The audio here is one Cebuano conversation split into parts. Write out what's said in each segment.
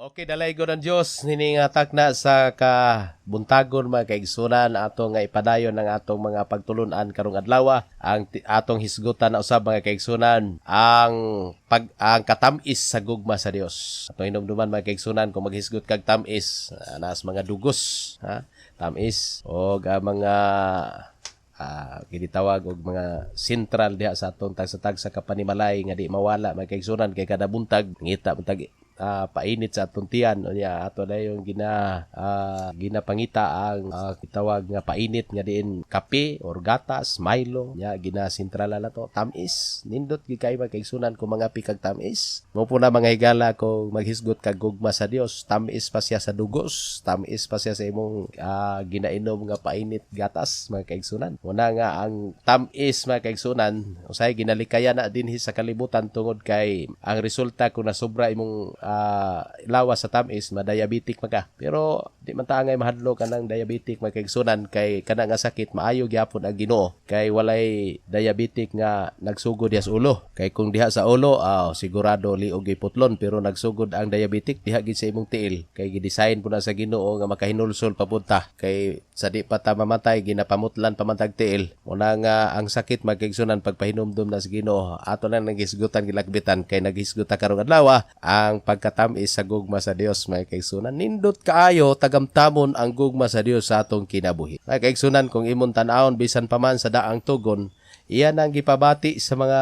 Okay, dalaygon ang Dios nini nga takna sa kabuntagon, mga kaigsunan, ato nga ipadayon ang atong mga pagtulunan karong adlaw. Ang atong hisgutan na usab, mga kaigsunan, ang katam-is sa gugma sa Dios. Atong hinumduman, mga kaigsunan, kung maghisgot kag tam-is, naas mga dugos, ha? Tam-is og ang mga ginitawag og mga sentral diha sa atong tagsa-tagsa ka panimalay nga di mawala, mga kaigsunan, kay kada buntag ngita buntag painit sa atong tiyan. Unya ato dayon ginapangita ang gitawag nga painit nga diin kape or gatas, Milo. Nya gina-sentrala na to. Tamis, nindot gid kay, mga kaigsunan, kung mga kag tamis mo po na, mga higala. Kung maghisgot kag gugma sa Dios, tamis pa siya sa dugos, tamis pa siya sa imong ginainom nga painit, gatas, mga kaigsunan. Muna nga ang tamis, mga kaigsunan, usahay ginalikayan na dinhi sa kalibutan tungod kay ang resulta kung nasobra imong lawas sa tamis, ma-diabetic man ka. Pero di man ta angay mahadlok kanang diabetic, mga kaigsunan, kay kana nga sakit maayo gyapon ang Ginoo kay walay diabetic nga nagsugod diha sa ulo. Kay kung diha sa ulo, sigurado liog giputlon, pero nagsugod ang diabetic diha gid sa imong tiil kay gi-design po na sa Ginoo nga makahinulsol papunta, kay sa di pa ta mamatay ginapamutlan pa man tag tiil. Muna nga ang sakit, mga kaigsunan, pagpahinumdum na sa Ginoo. Ato na nanghisgutan, gilakbitan kay naghisgot ta karong adlaw ang pagkatam-is sa gugma sa Dios, mga kaigsunan. Nindot kaayo tagamtamon ang gugma sa Dios sa atong kinabuhi. Mga kaigsunan, kung imong tan-awon, bisan pa man sa daang tugon, iyan ang gipabati sa mga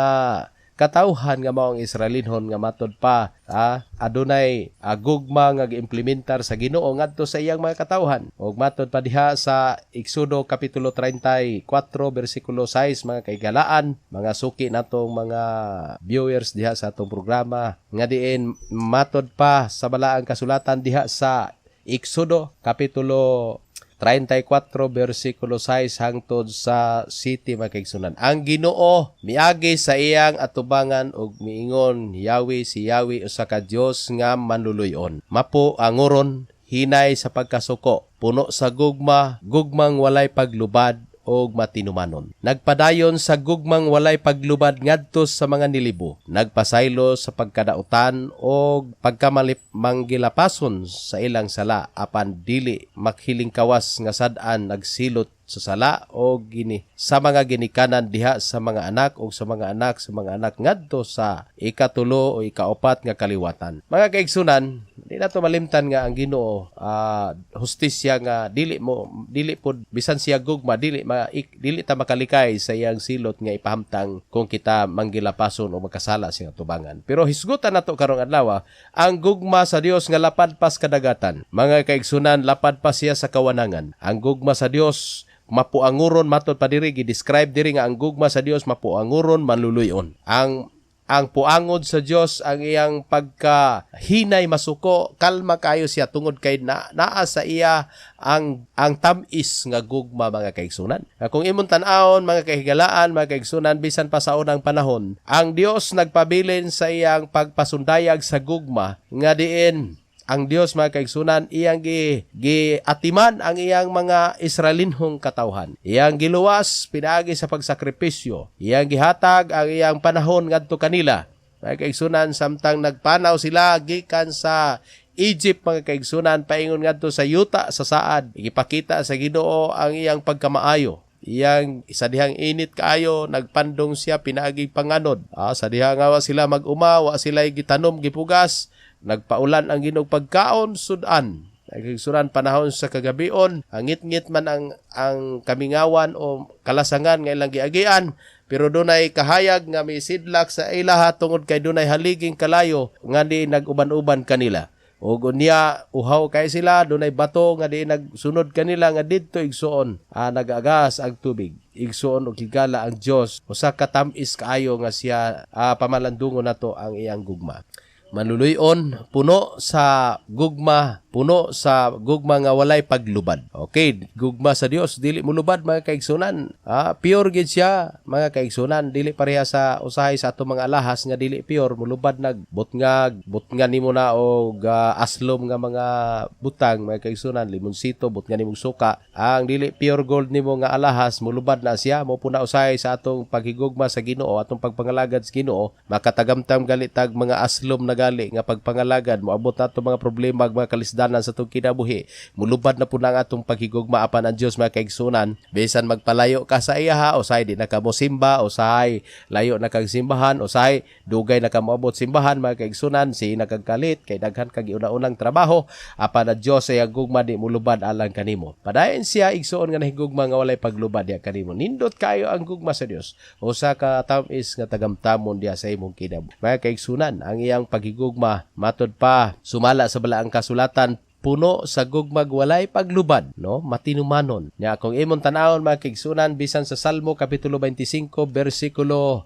katawhan nga mao ang Israelinhon nga matod pa adunay gugma nga giimplementar sa Ginoo ngadto sa iyang mga katawhan. Ug matod pa diha sa Exodo kapitulo 34 bersikulo 6, mga kaigalaan, mga suki natong mga viewers diha sa atong programa, nga diin matod pa sa balaang kasulatan diha sa Exodo kapitulo 34 bersikulo 6 hangtod sa 7, mga kaigsunan. Ang Ginoo miagi sa iyang atubangan ug miingon, "Yahweh, si Yahweh, usa ka Dios nga manluluyon. Mapuangoron, hinay sa pagkasuko, puno sa gugma, gugmang walay paglubad og matinumanon. Nagpadayon sa gugmang walay paglubad ngadto sa mga nilibo. Nagpasaylo sa pagkadautan og pagkamalip manggilapason sa ilang sala, apan dili maghilingkawas nga sad-an nagsilot sa sala o gini sa mga ginikanan diha sa mga anak o sa mga anak sa mga anak ngadto sa ikatulo o ikaupat nga kaliwatan." Mga kaigsunan, di na to malimtan nga ang Ginoo hustisya nga dili mo dili pod bisan siya gugma, dili ta makalikay sa iyang silot nga ipahamtang kung kita manggilapason o magkasala sa atubangan. Pero hisgutan nato karong adlaw ang gugma sa Dios nga lapad pas kadagatan. Mga kaigsunan, lapad pa siya sa kawanangan. Ang gugma sa Dios mapuanguron. Matod pa diri, gi-describe diri nga ang gugma sa Dios mapuanguron, manluluyon. Ang puangod sa Dios, ang iyang pagka hinay masuko, kalma kayo siya tungod kay naa sa iya ang tam-is nga gugma, mga kaigsunan. Kung imong tan-awon, mga kahigalaan, mga kaigsunan, bisan pa sa unang panahon, ang Dios nagpabilin sa iyang pagpasundayag sa gugma nga diin ang Dios, mga kaigsunan, iyang giatiman ang iyang mga Israelinhong katawhan. Iyang giluwas pinaagi sa pagsakripisyo. Iyang gihatag ang iyang panahon ngadto kanila. Mga kaigsunan, samtang nagpanaw sila gikan sa Egypt, mga kaigsunan, paingon ngadto sa yuta sa saad, ipakita sa Ginoo ang iyang pagkamaayo. Iyang sa dihang init kaayo, nagpandong siya pinaagi panganod. Sa diha nga wa sila mag-uma, wa sila gitanom, gipugas, nagpaulan ang Ginoo pagkaon sudan. Nagigsuran panahon sa kagabion, ang ngit-ngit man ang kamingawan o kalasangan nga ilang giagian, pero dunay kahayag nga misidlak sa ilaha tungod kay dunay haliging kalayo nga di nag-uban-uban kanila. Ug unya uhaw kay sila, dunay bato nga di nagsunod kanila nga didto, igsuon, nagagas ang tubig. Igsuon, og higala ang Dios, usa ka tam-is kaayo nga siya pamalandungon nato ang iyang gugma. Manluluyon, puno sa gugma. Puno sa gugma nga walay paglubad. Okay, gugma sa Dios dili mulubad, mga kaigsunan. Pure gid siya, mga kaigsunan, dili pareha sa usahay sa atong mga alahas nga dili pure, mulubad nag butngag, butngan nimo na og aslom nga mga butang, mga kaigsunan, limonsito, butngan nimo suka. Ang dili pure gold nimo nga alahas, mulubad na siya. Mo puna usahay sa atong paghigugma sa Ginoo, atong pagpangalagad sa Ginoo, makatagamtam gali tag mga aslom na gali nga pagpangalagad, moabot nato mga problema, mga kalisdanan sa atong kinabuhi, mulubad na po na ang atong paghigugma. Apan ang Dios, mga kaigsunan, bisan magpalayo ka sa iyaha, usahay di na ka mosimba, usahay layo na kag simbahan, usahay dugay na ka moabot simbahan, mga kaigsunan, si nakagkalit kay daghan kag giuna-unang trabaho, apan ang Dios ay ang gugma di mulubad alang kanimo. Padayon siya, igsuon, nga nahigugma nga walay paglubad diha kanimo. Nindot kayo ang gugma sa Dios, usa ka tam-is nga tagamtamon diha sa imong kinabuhi. Mga kaigsunan, ang iyang paghigugma, matod pa sumala sa Balaang Kasulatan, puno sa gugmag walay paglubad, no, matinumanon nya. Kung imong tan-awon, mga kaigsunan, bisan sa Salmo kapitulo 25 bersikulo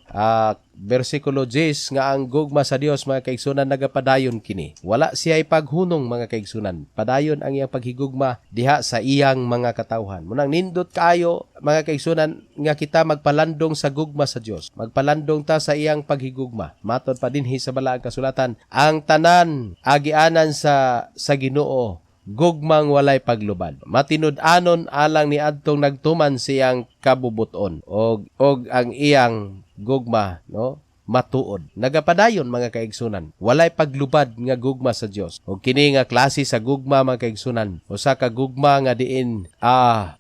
10, nga ang gugma sa Dios, mga kaigsunan, nagapadayon kini. Wala siya ipaghunong, mga kaigsunan. Padayon ang iyang paghigugma diha sa iyang mga katawhan. Munang nindot kaayo, mga kaigsunan, nga kita magpalandong sa gugma sa Dios. Magpalandong ta sa iyang paghigugma. Matod pa dinhi sa Balaang Kasulatan, ang tanan agianan sa Ginoo gugmang walay paglubad. Matinud-anon alang ni adtong nagtuman siyang kabubuton og ang iyang gugma, no, matuod. Nagapadayon, mga kaigsunan. Walay paglubad nga gugma sa Dios. Og kini nga klase sa gugma, mga kaigsunan, usa ka gugma nga diin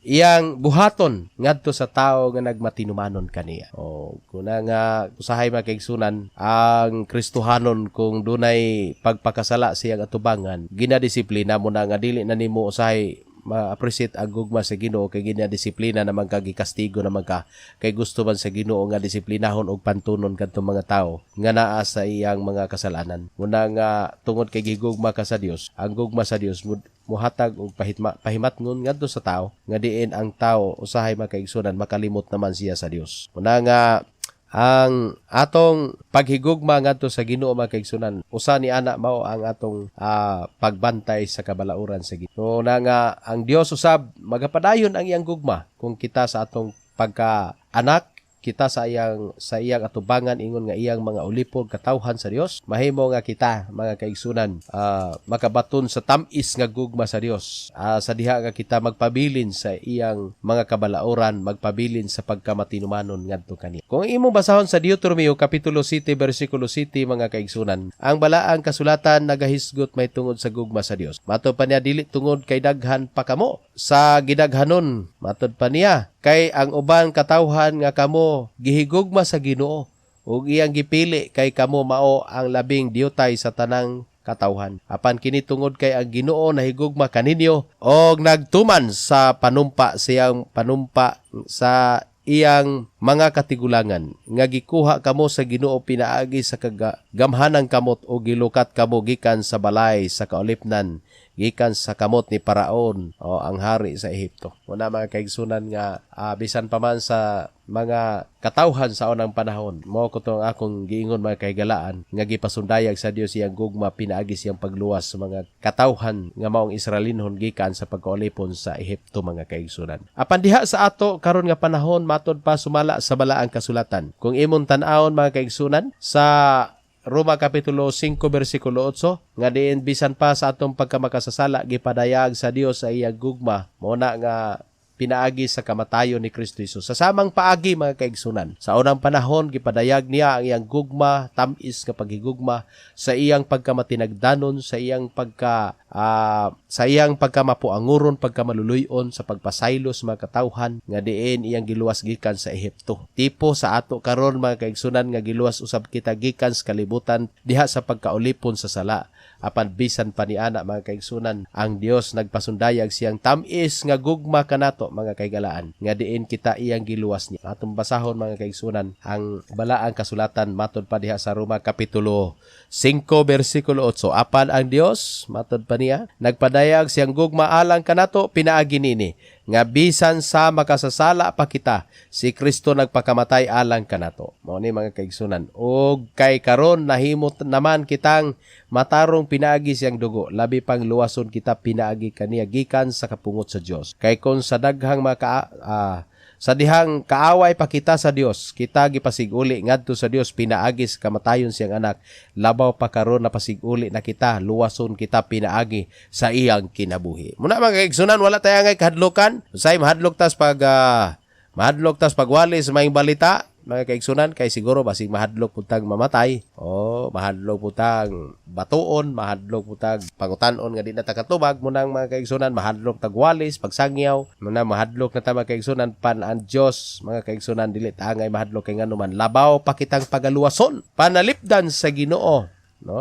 iyang buhaton ngadto sa tawo nga nagmatinumanon kaniya. O kuna nga usahay, mga kaigsunan, ang Kristohanon, kung dunay pagpakasala siyang atubangan, ginadisiplina mo na nga dili na nimo usahay ma-appreciate ang gugma sa Ginoo kay ginadisiplina naman ka, gikastigo naman ka, kay gusto man sa Ginoo nga disiplinahon og pantunon kadtong mga tawo nga naa sa iyang mga kasalanan. Muna nga tungod kay gigugma ka sa Dios, ang gugma sa Dios muhatag og pahimatngon ngadto sa tawo nga diin ang tawo usahay, makaigsunan, makalimot naman siya sa Dios. Muna nga ang atong paghigugma ngadto sa Ginoo, mga kaigsunan, usa ni ana mao ang atong pagbantay sa kabalauran sa Ginoo. So, na nga ang Dios usab magapadayon ang iyang gugma kung kita sa atong pagka anak kita sa iyang atubangan, ingon nga iyang mga ulipod, katawhan sa Dios, mahimo nga kita, mga kaigsunan, makabaton sa tam-is nga gugma sa Dios, sa diha nga kita magpabilin sa iyang mga kabalauran, magpabilin sa pagkamatinumanon ngadto kaniya. Kung imong basahon sa Deuteronomio kapitulo 7 bersikulo 7, mga kaigsunan, ang Balaang Kasulatan nagahisgot may tungod sa gugma sa Dios. Matod pa niya, dili tungod kay daghan pa kamo sa gidaghanon, matod pa niya, kay ang uban katawhan nga kamo gihigugma sa Ginoo ug iyang gipili, kay kamo mao ang labing diutay sa tanang katawhan. Apan kini tungod kay ang Ginoo nahigugma kaninyo og nagtuman sa panumpa, siyang panumpa sa iyang mga katigulangan, nga gikuha kamo sa Ginoo pinaagi sa kagamhanang kamot o gilukat kamo gikan sa balay sa kaulipnan, gikan sa kamot ni Paraon o ang hari sa Ehipto. Muna, mga kaigsunan, nga bisan pa man sa mga katawhan sa unang panahon, mo ko tong akong giingon, mga kahigalaan, nga gipasundayag sa Dios iyang gugma pinaagi siyang pagluwas sa mga katawhan nga maong Israelinhon gikan sa pagkaulipon sa Ehipto, mga kaigsunan. Apan diha sa ato karon nga panahon, matod pa sumala sa Balaang Kasulatan, kung imong tan-awon, mga kaigsunan, sa Roma kapitulo 5 bersikulo 8, nga diin bisan pa sa atong pagkamakasasala, gipadayag sa Dios sa iyang gugma mo na nga pinaagi sa kamatayon ni Kristo Jesus. Sa samang paagi, mga kaigsunan, sa unang panahon gipadayag niya ang iyang gugma, tam-is nga paghigugma sa iyang pagkamatinagdanon, sa iyang pagkamapuanguron, pagkamaluluyon sa pagpasaylo sa mga katawhan nga diin iyang giluwas gikan sa Ehipto. Tipo sa ato karon, mga kaigsunan, nga giluwas usab kita gikan sa kalibutan diha sa pagkaulipon sa sala. Apan bisan pa ni ana, mga kaigsunan, ang Dios nagpasundayag siyang tam-is nga gugma kanato, mga kaigalaan, nga diin kita iyang giluwas niya. Atong basahon, mga kaigsunan, ang Balaang Kasulatan matod pa diha sa Roma kapitulo 5 bersikulo 8. Apan ang Dios, matod pa niya, nagpadayag siyang gugma alang kanato pinaagi nini nga bisan sa makasasala pa kita, si Kristo nagpakamatay alang kanato. Mao ni, mga kaigsunan. Og kay karon nahimot naman kitang matarong pinaagi siyang dugo, labi pang luwason kita pinaagi kaniya gikan sa kapungot sa Dios. Kay kon sa daghang maka sa dihang kaaway pa kita sa Dios, kita gipasiguli ngadto sa Dios pinaagi sa kamatayon siyang anak, labaw pa karon napasiguli na kita, luwason kita pinaagi sa iyang kinabuhi. Muna, mga kaigsunan, wala tayo ngay kahadlokan. Usay mahadlok tas pagwali sa maayong balita, mga kaigsunan, kay siguro basig mahadlok putang mamatay o mahadlok putang batuon, mahadlok putang pangutanon nga di na ta katubag. Munang, mga kaigsunan, mahadlok tagwalis pagsangyaw. Muna mahadlok na ta, mga kaigsunan, pan ang Dios, mga kaigsunan, dili ta angay mahadlok, kay nganuman labaw pa kitang pagaluwason, panalipdan sa Ginoo, no?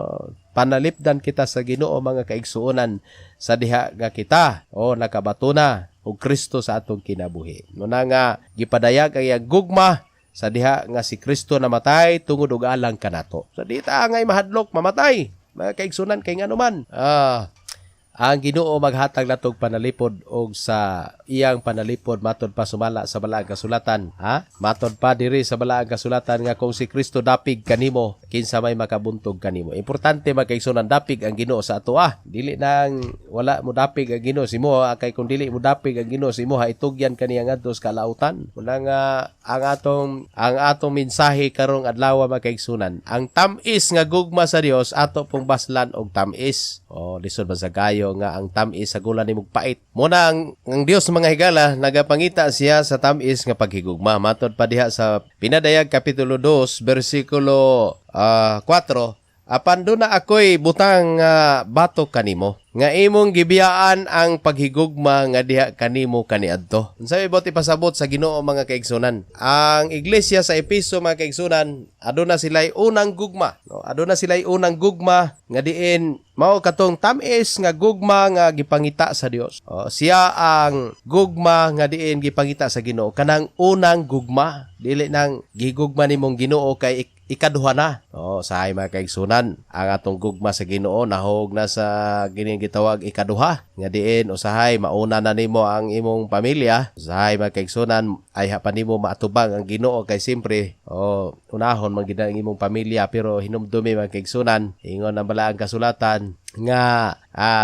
Panalipdan kita sa Ginoo, mga kaigsuonan, sa diha nga kita o nakabato na og Kristo sa atong kinabuhi. Muna nga gipadayag ang iyang gugma sa diha nga si Kristo namatay tungod og alang kanato. So di ta angay mahadlok mamatay, mga kaigsunan, kay nganuman ang Ginoo maghatag natog panalipod, og sa iyang panalipod, matod pa sumala sa Balaang Kasulatan, ha, matod pa diri sa Balaang Kasulatan nga kung si Kristo dapig kanimo, kinsa may makabuntog kanimo? Importante, mga kaigsunan, dapig ang Ginoo sa ato ah. Dili nang wala mo dapig ang Ginoo sa imo ah, kay kung dili mo dapig ang Ginoo sa imo, itugyan kaniya ngadto sa kalautan. Muna nga ang atong mensahe karong adlaw, mga kaigsunan, ang tam-is nga gugma sa Dios, ato pong baslan og tam-is. Oh, lisod ba sa kayo nga ang tam-is sa gula ni pait. Muna ang Dios, mga higala, nagapangita siya sa tam-is nga paghigugma. Matod pa diha sa Pinadayag kapitulo 2 bersikulo 4, "Apan duna ako'y butang nga bato kanimo nga imong gibiyaan ang paghigugma nga diha kanimo kaniadto." Unsa may buot ipasabot sa Ginoo, mga kaigsunan? Ang iglesia sa Epeso, mga kaigsunan, aduna sila'y unang gugma. No, aduna sila'y unang gugma nga diin mao katong tam-is nga gugma nga gipangita sa Dios. Oh, siya ang gugma nga diin gipangita sa Ginoo, kanang unang gugma, dili nang gigugma nimong Ginoo kay ikaduha na. Oh, sahay, mga kaigsunan, ang atong gugma sa Ginoo nahog na sa gining gitawag ikaduha nga diin usahay mauna na nimo ang imong pamilya. Usahay, mga kaigsunan, ay pa nimo maatubang ang Ginoo kay simpre oh, unahon man gid ang imong pamilya. Pero hinumdumi, mga kaigsunan, ingon ang Balaang Kasulatan nga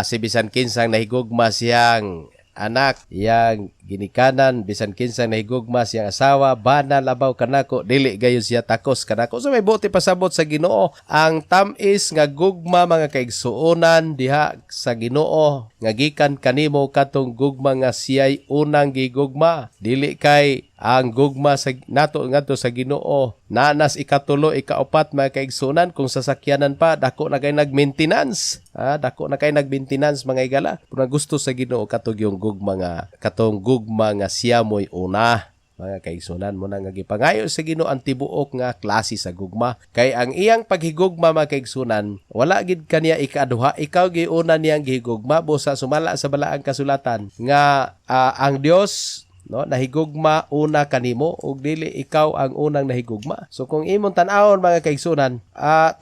si bisan kinsang nahigugma siyang anak, iyang ginikanan, bisan kinsang nahigugma siyang asawa, bana labaw kanako, dili gayon siya takos kanako. So may buot pasabot sa Ginoo, ang tam-is nga gugma, mga kaigsuonan, diha sa Ginoo nga gikan kanimo, katong gugma nga siya'y unang gigugma, dili kay ang gugma sa nato ngadto sa Ginoo nanas ikatulo, ikaupat, mga kaigsuonan. Kung sasakyanan pa, dako na kay nag-maintenance, dako na kay nag-maintenance, mga higala. Pero gusto sa Ginoo katong yung gugma nga katong gugma nga siya mo'y una, mga kaigsunan. Mo na nga gipangayo sa Ginoo ang tibuok nga klase sa gugma, kay ang iyang paghigugma, mga kaigsunan, wala gid kaniya ikaduha. Ikaw giuna niyang gihigugma, busa sumala sa Balaang Kasulatan nga ang Dios, no, nahigugma una kanimo ug dili ikaw ang unang nahigugma. So kung imong tan-awon, mga kaigsunan,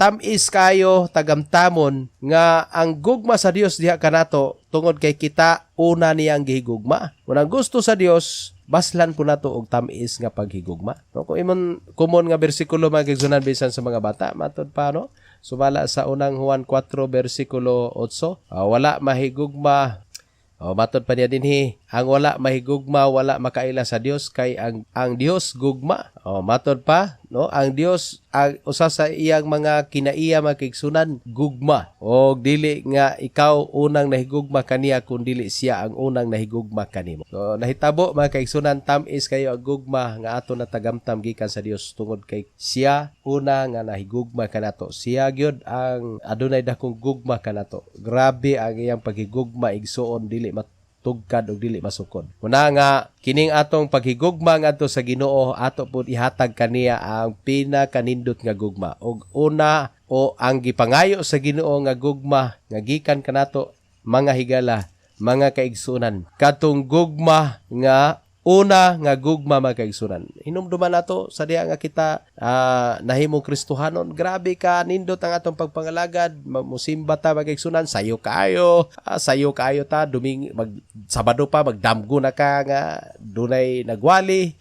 tam-is kayo tagamtamon nga ang gugma sa Dios diha kanato tungod kay kita una niyang gihigugma. Kung ang gusto sa Dios, baslan po nato og tam-is nga paghigugma, no? Kung imong common nga bersikulo, mga kaigsunan, bisan sa mga bata, matod pa, no, sumala sa Unang Juan 4 bersikulo 8, wala mahigugma. O matod pa niya dinhi, ang wala mahigugma wala makaila sa Dios, kay ang Dios gugma. O matod pa, no, ang Dios, ang usa sa iyang mga kinaiya, mga kaigsunan, gugma. O dili nga ikaw unang nahigugma kaniya kun dili siya ang unang nahigugma kanimo. So nahitabo, mga kaigsunan, tam-is kayo ang gugma nga ato natagamtam gikan sa Dios tungod kay siya una nga nahigugma kanato. Siya gyud ang adunay dakong gugma kanato. Grabe ang iyang paghigugma, igsuon, dili matugkad og dili masukod. Muna nga kining atong paghigugma ngadto sa Ginoo, ato pud ihatag kaniya ang pinakanindot nga gugma. Og una o ang gipangayo sa Ginoo nga gugma nga gikan kanato, mga higala, mga kaigsunan, katong gugma nga Una nga gugma, mga kaigsunan. Hinumduman nato sa diha nga kita nahimong Kristohanon. Grabe ka nindot ang atong pagpangalagad, musimba ta, mga kaigsunan, sayo kaayo ta duming mag Sabado pa magdamgo na ka nga dunay nagwali,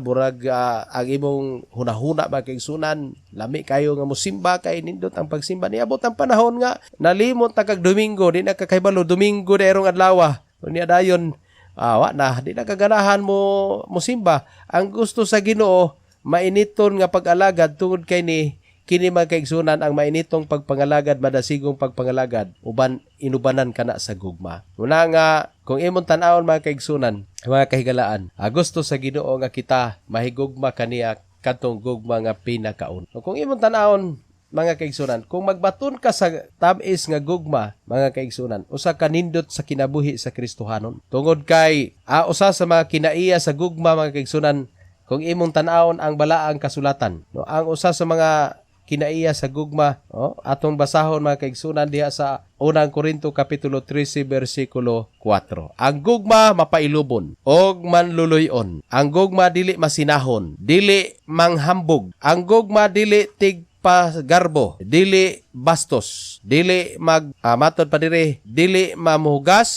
murag ang imong hunahuna, mga kaigsunan, lami kayo nga musimba kay nindot ang pagsimba. Niabot ang panahon nga nalimot na kag Domingo, di na ka kahibalo Domingo na erong adlaw. Unya dayon wa na, di na kaganahan mo musimba. Ang gusto sa Ginoo, mainiton nga pag-alagad tungod kay ni kini, mga kaigsunan, ang mainitong pagpangalagad, madasigong pagpangalagad, uban inubanan kana sa gugma. Una nga kung imong tan-awon, mga kaigsunan, mga kahigalaan, gusto sa Ginoo nga kita mahigugma kaniya kadtong gugma nga pinakaun. So, kung imong tan-awon, mga kaigsunan, kung magbaton ka sa tamis nga gugma, mga kaigsunan, usa ka nindot sa kinabuhi sa Kristohanon. Tungod kay usa sa mga kinaiya sa gugma, mga kaigsunan, kung imong tan-awon ang balaang kasulatan, no, ang usa sa mga kinaiya sa gugma, oh, atong basahon, mga kaigsunan, diha sa Unang Korinto kapitulo 13 bersikulo 4. Ang gugma mapailubon og manluluyon. Ang gugma dili masinahon, dili manghambog. Ang gugma dili tig pagarbo, dili bastos, dili mag matod pa dire, dili mamuhugas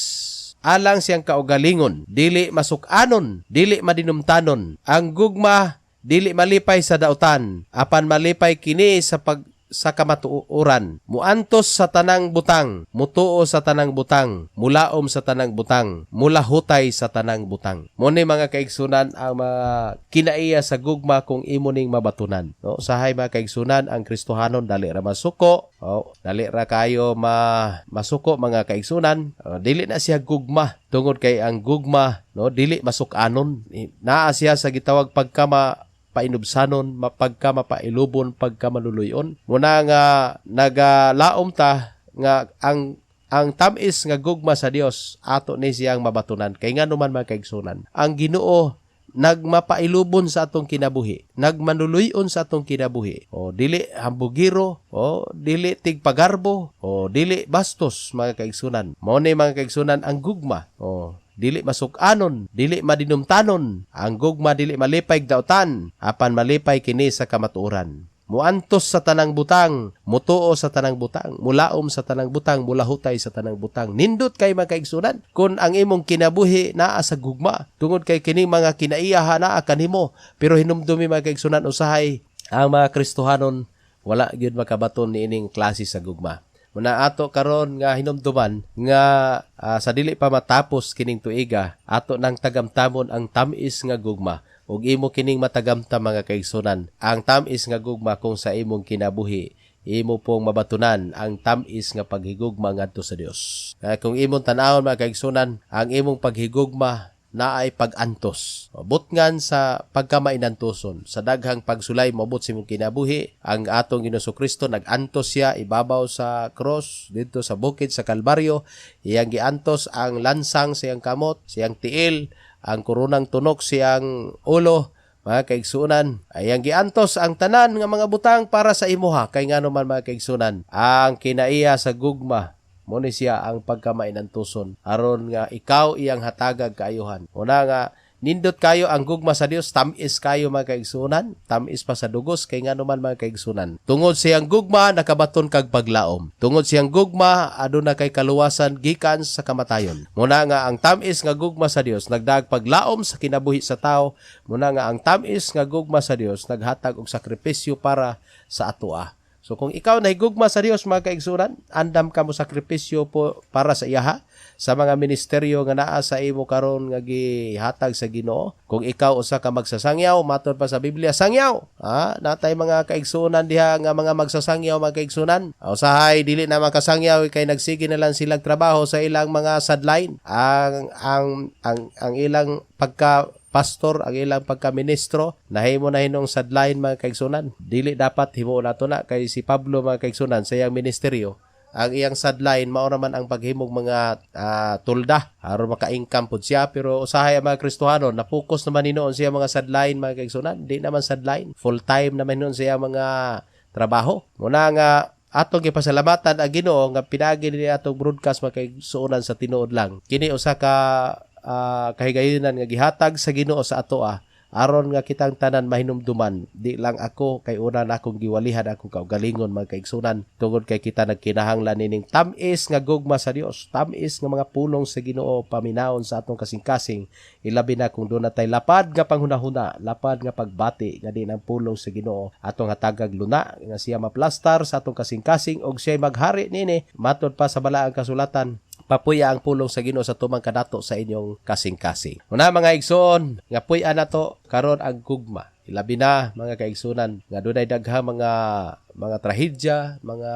alang siyang kaugalingon, dili masuk-anon, dili madinumtanon. Ang gugma dili malipay sa dautan, apan malipay kini sa kamatuoran. Muantos sa tanang butang, mutuo sa tanang butang, mulaom sa tanang butang, mulahutay sa tanang butang. Mo ni, mga kaigsunan, ang mga kinaiya sa gugma kung imo ning mabatunan. No, usahay, mga kaigsunan, ang Kristohanon dali ra masuko, oh, dali ra kayo masuko, mga kaigsunan. Oh, dili na siya gugma tungod kay ang gugma, no, dili masuk-anon. Naa siya sa gitawag pagkama painubsanon, mapagka mapailubon, pagka maluluyon. Muna nga nagalaom ta nga ang tamis nga gugma sa Dios ato ni siyang mabatunan. Kay ngano man, mga kaigsunan, ang Ginoo nagmapailubon sa atong kinabuhi, nagmanuluyon sa atong kinabuhi. O dili hambugiro, o dili tigpagarbo, o dili bastos, mga kaigsunan. Mao ni, mga kaigsunan, ang gugma. O dili masuk-anon, dili madinumtanon. Ang gugma dili malipay dautan, apan malipay kini sa kamatuoran. Muantos sa tanang butang, mutuo sa tanang butang, mulaom sa tanang butang, mulahutay sa tanang butang. Nindot kay, mga kaigsunan, kung ang imong kinabuhi naa sa gugma, tungod kay kining mga kinaiyaha naa kanimo. Pero hinumdumi, mga kaigsunan, usahay ang mga Kristohanon wala gyud makabaton niining klase sa gugma. Muna ato karon nga hinumduman nga sa dili pa matapos kining tuiga, ato nang tagamtamon ang tam-is nga gugma ug imo kining matagamtam, mga kaigsunan, ang tam-is nga gugma kung sa imong kinabuhi imo pong mabatunan ang tam-is nga paghigugma ngadto sa Dios. Kaya kung imong tan-awon, mga kaigsunan, ang imong paghigugma naay pag-antos. Butngan sa pagkamainantuson, sa daghang pagsulay moabot sa imong kinabuhi, ang atong Ginoong Kristo nag-antos siya ibabaw sa cross didto sa bukid sa Kalbaryo. Iyang giantos ang lansang sa iyang kamot, siyang tiil, ang koronang tunok siyang ulo, mga kaigsunan. Ayang giantos ang tanan nga mga butang para sa imuha. Kay ngano man, mga kaigsunan, ang kinaiya sa gugma mo ni siya ang pagkamainantuson aron nga ikaw iyang hatagag kaayuhan. Una nga nindot kayo ang gugma sa Dios, tamis kayo, mga kaigsunan, tamis pa sa dugos. Kay ngano man, mga kaigsunan, tungod siyang gugma nakabaton kag paglaom. Tungod siyang gugma aduna kay kaluwasan gikan sa kamatayon. Muna nga ang tamis nga gugma sa Dios nagdag paglaom sa kinabuhi sa tao. Muna nga ang tamis nga gugma sa Dios naghatag og sakripisyo para sa atoa. So kung ikaw nahigugma sa Dios, mga kaigsunan, andam ka mo sakripisyo po para sa iyaha sa mga ministeryo nga naa sa imo karon nga gihatag sa Ginoo. Kung ikaw usa ka magsasangyaw, matod pa sa Biblia, sangyaw. Natay mga kaigsunan diha nga mga magsasangyaw, mga kaigsunan. Usahay dili na makasangyaw kay nagsige na lang silang trabaho sa ilang mga sideline. Ang ilang pagka pastor, ang ilang pagka-ministro, nahimo na hinong sideline, mga kaigsunan. Dili dapat himuon nato na kay si Pablo, mga kaigsunan, sa iyang ministeryo, ang iyang sideline mao naman ang paghimog mga tulda aron maka-income pud siya. Pero usahay ang mga Kristohano na focus naman hinuon siya mga sideline, mga kaigsunan. Di naman sideline, full time naman hinuon siya mga trabaho. Muna nga atong gipasalamatan ang Ginoo nga pinagi ni atong broadcast, mga kaigsuonan, sa tinuod lang kini usa ka kahigayunan nga gihatag sa Ginoo sa atoa aron nga kitang tanan mahinumduman. Di lang ako, kay una na akong giwalihan akong kaugalingon, mga kaigsunan, tungod kay kita nagkinahanglan nining tam-is nga gugma sa Dios, tam-is nga mga pulong sa Ginoo paminawon sa atong kasing-kasing, ilabi na kung duna tay lapad nga panghunahuna, lapad nga pagbati nga di ang pulong sa Ginoo atong hatagag luna nga siya maplastar sa atong kasing-kasing og siya maghari nini. Matod pa sa balaang kasulatan, papuya ang pulong sa Ginoo sa tumang kadato sa inyong kasing-kasing. Una, mga igsoon, nga puy-an nato karon ang gugma. Ilabi na, mga kaigsunan, nga dunay daghang mga trahedya, mga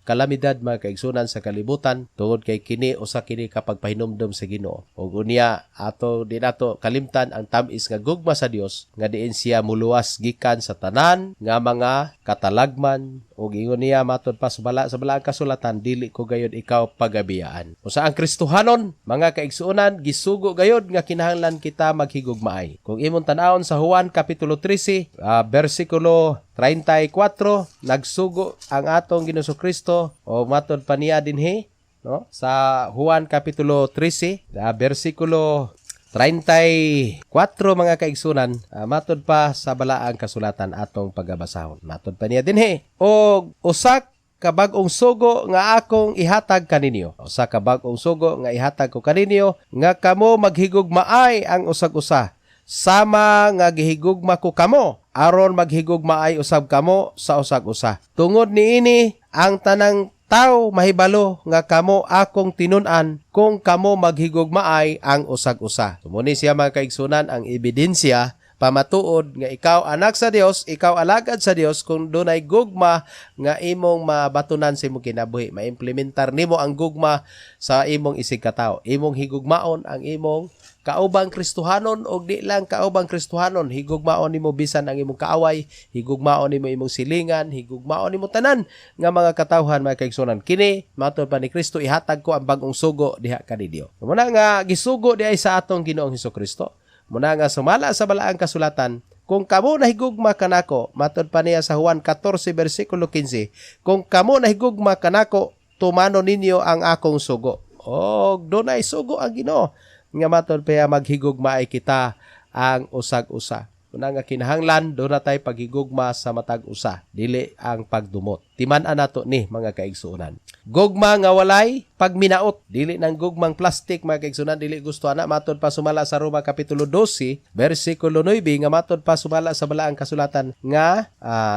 kalamidad, mga kaigsunan, sa kalibutan tungod kay kini usa kini kapag pahinumdom sa Ginoo. Ug unya ato di nato kalimtan ang tam-is nga gugma sa Dios nga diin siya muluwas gikan sa tanan nga mga katalagman, ug ingon niya matod pa sa balaang kasulatan, "Dili ko gayod ikaw pagabiyaan." Usa ang Kristohanon, mga kaigsuonan, gisugo gayod nga kinahanglan kita maghigugmaay. Kung imong tan-awon sa Juan kapitulo 13, bersikulo 34, nagsugo ang atong Ginoong Kristo o matod pa niya dinhi, no, sa Juan kapitulo 13, bersikulo 34, mga kaigsunan, matod pa sa balaang kasulatan atong pagabasahon. Matod pa niya dinhi, "Og usa ka bag-ong sugo nga akong ihatag kaninyo. Usa ka bag-ong sugo nga ihatag ko kaninyo, nga kamo maghigugmaay ang usag-usa sama nga gihigugma ko kamo, aron maghigugmaay usab kamo sa usag-usa. Tungod niini ang tanang tao mahibalo nga kamo akong tinun-an, kung kamo maghigugmaay ang usag-usa." So, muni siya, mga kaigsunan, ang ebidensya, pamatuod nga ikaw anak sa Dios, ikaw alagad sa Dios, kung dunay gugma nga imong mabatunan sa imong kinabuhi, maimplementar nimo ang gugma sa imong isig katawo. Imong higugmaon ang imong kaubang Kristohanon, og di lang kaubang Kristohanon, higugmaon nimo bisan ang imong kaaway, higugmaon nimo imong silingan, higugmaon nimo tanan nga mga katawhan, mga kaigsunan. Kini matod pa ni Kristo, "Ihatag ko ang bag-ong sugo diha kaninyo." Muna nga gisugo diay sa atong Ginoong Hesus Kristo. Muna nga sumala sa balaang kasulatan, "Kung kamo nahigugma kanako," matod pa niya sa Juan 14 bersikulo 15, "Kung kamo nahigugma kanako, tumano ninyo ang akong sugo." Og dunay sugo ang Ginoo nga matod pa maghigugmaay kita ang usag-usa. Una nga kinahanglan duna tay paghigugma sa matag usa, dili ang pagdumot. Timan-an nato ni, mga kaigsuonan. Gugma nga walay pagminaot, dili nang gugmang plastic, mga kaigsuonan, dili gusto ana, matod pa sumala sa Roma kapitulo 12 bersikulo 9 nga matod pa sumala sa balaang kasulatan nga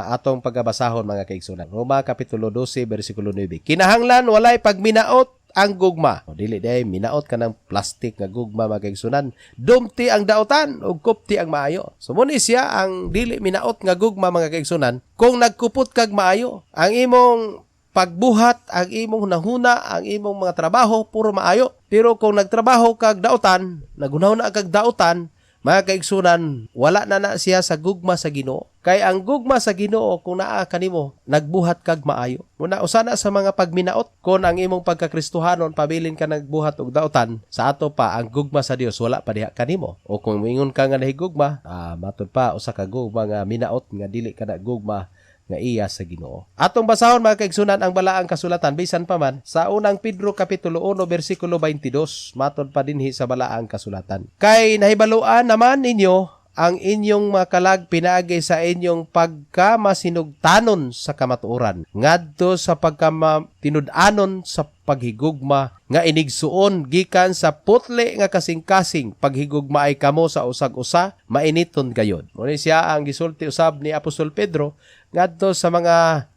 atong pagabasahon, mga kaigsuonan. Roma kapitulo 12 bersikulo 9. Kinahanglan walay pagminaot ang gugma. O, dili day minaot ka ng plastic nga gugma, mga kaigsunan. Dumti ang dautan ug kupti ang maayo. So muni siya ang dili minaot nga gugma, mga kaigsunan. Kung nagkupot kag maayo, ang imong pagbuhat, ang imong hunahuna, ang imong mga trabaho, puro maayo. Pero kung nagtrabaho kag dautan, naghunahuna kag dautan, mga kaigsunan, wala na na siya sa gugma sa Ginoo. Kay ang gugma sa Ginoo, kung naa kanimo, nagbuhat kag maayo. Muna usa na sa mga pagminaot, kung ang imong pagkakristohanon pabilin ka nagbuhat og dautan, sa ato pa ang gugma sa Dios wala pa diha kanimo. O kung moingon ka nga nahigugma, matod pa usa ka gugma nga minaot nga dili ka na gugma nga iya sa Ginoo. Atong basahon, mga kaigsunan, ang balaang kasulatan bisan pa man sa Unang Pedro kapitulo 1 bersikulo 22, matod pa dinhi sa balaang kasulatan. "Kay nahibaluan naman ninyo ang inyong mga kalag pinaagi sa inyong pagkamasinugtanon sa kamatuoran ngadto sa pagkamatinud-anon sa paghigugma nga inigsuon gikan sa putli nga kasing-kasing, paghigugmaay kamo sa usag-usa mainiton gayod." Muna siya ang gisulti usab ni Apostol Pedro ngadto sa mga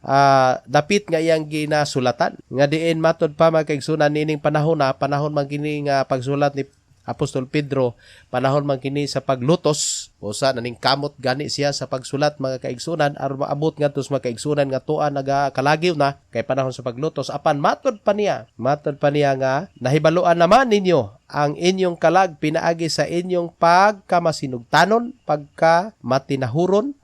dapit nga iyang ginasulatan nga diin matod pa, mga kaigsunan, niining panahon na panahon man kini nga pagsulat ni Apostol Pedro, panahon man kini sa paglutos. Usa naning kamot gani siya sa pagsulat, mga kaigsunan, aron maabot ngadto sa mga kaigsunan nga tuan nagakalagiw na kay panahon sa paglutos. Apan matod pa niya nga nahibaluan naman ninyo ang inyong kalag pinaagi sa inyong pagkamasinugtanon, pagkamatinahuron,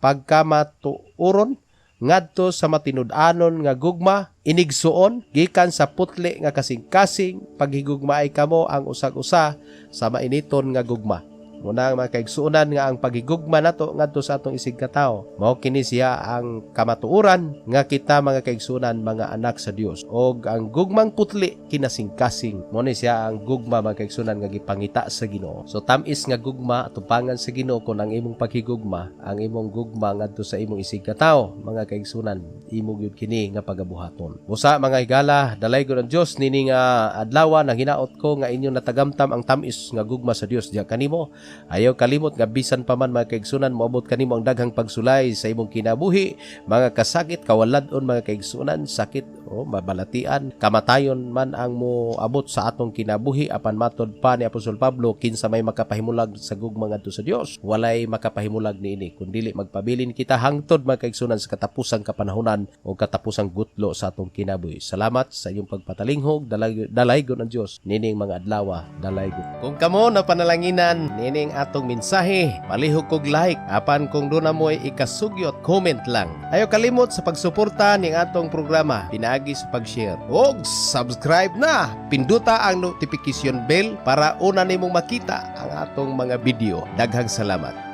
pagkamatuoron ngadto sa matinud-anon nga gugma inigsuon gikan sa putli nga kasing-kasing, paghigugmaay kamo ang usag-usa sa mainiton nga gugma. Muna, mga kaigsuonan, nga ang paghigugma nato ngadto sa atong isig katawo, mao kini siya ang kamatuoran nga kita, mga kaigsuonan, mga anak sa Dios. Og ang gugmang putli kinasingkasing, mo ni siya ang gugma, mga kaigsuonan, nga gipangita sa Ginoo. So tam-is nga gugma atubangan sa Ginoo kon ang imong paghigugma, ang imong gugma ngadto sa imong isig katawo, mga kaigsuonan, imo gyud kini nga pagabuhaton. Busa, mga higala, dalaygon ang Dios nini nga adlaw. Nang hinaot ko nga inyong natagamtam ang tam-is nga gugma sa Dios diha kanimo. Ayaw kalimot nga bisan pa man, mga kaigsunan, moabot kanimo ang daghang pagsulay sa imong kinabuhi, mga kasakit, kawalad-on, mga kaigsunan, sakit o mabalatian, kamatayon man ang moabot sa atong kinabuhi, apan matod pa ni Apostol Pablo, kinsa may makapahimulag sa gugma ngadto sa Dios? Walay makapahimulag niini, kundili magpabilin kita hangtod, mga kaigsunan, sa katapusang kapanahonan o katapusang gutlo sa atong kinabuhi. Salamat sa inyong pagpatalinghog. Dalaygon ang Dios nining mga adlaw, dalaygon. Kung kamo na panalanginan nining atong mensahe, palihog kog like, apan kung duna mo'y ikasugyot, comment lang. Ayaw kalimot sa pagsuporta ning atong programa pinaagi sa pag-share og subscribe na. Pinduta ang notification bell para una nimong makita ang atong mga video. Daghang salamat.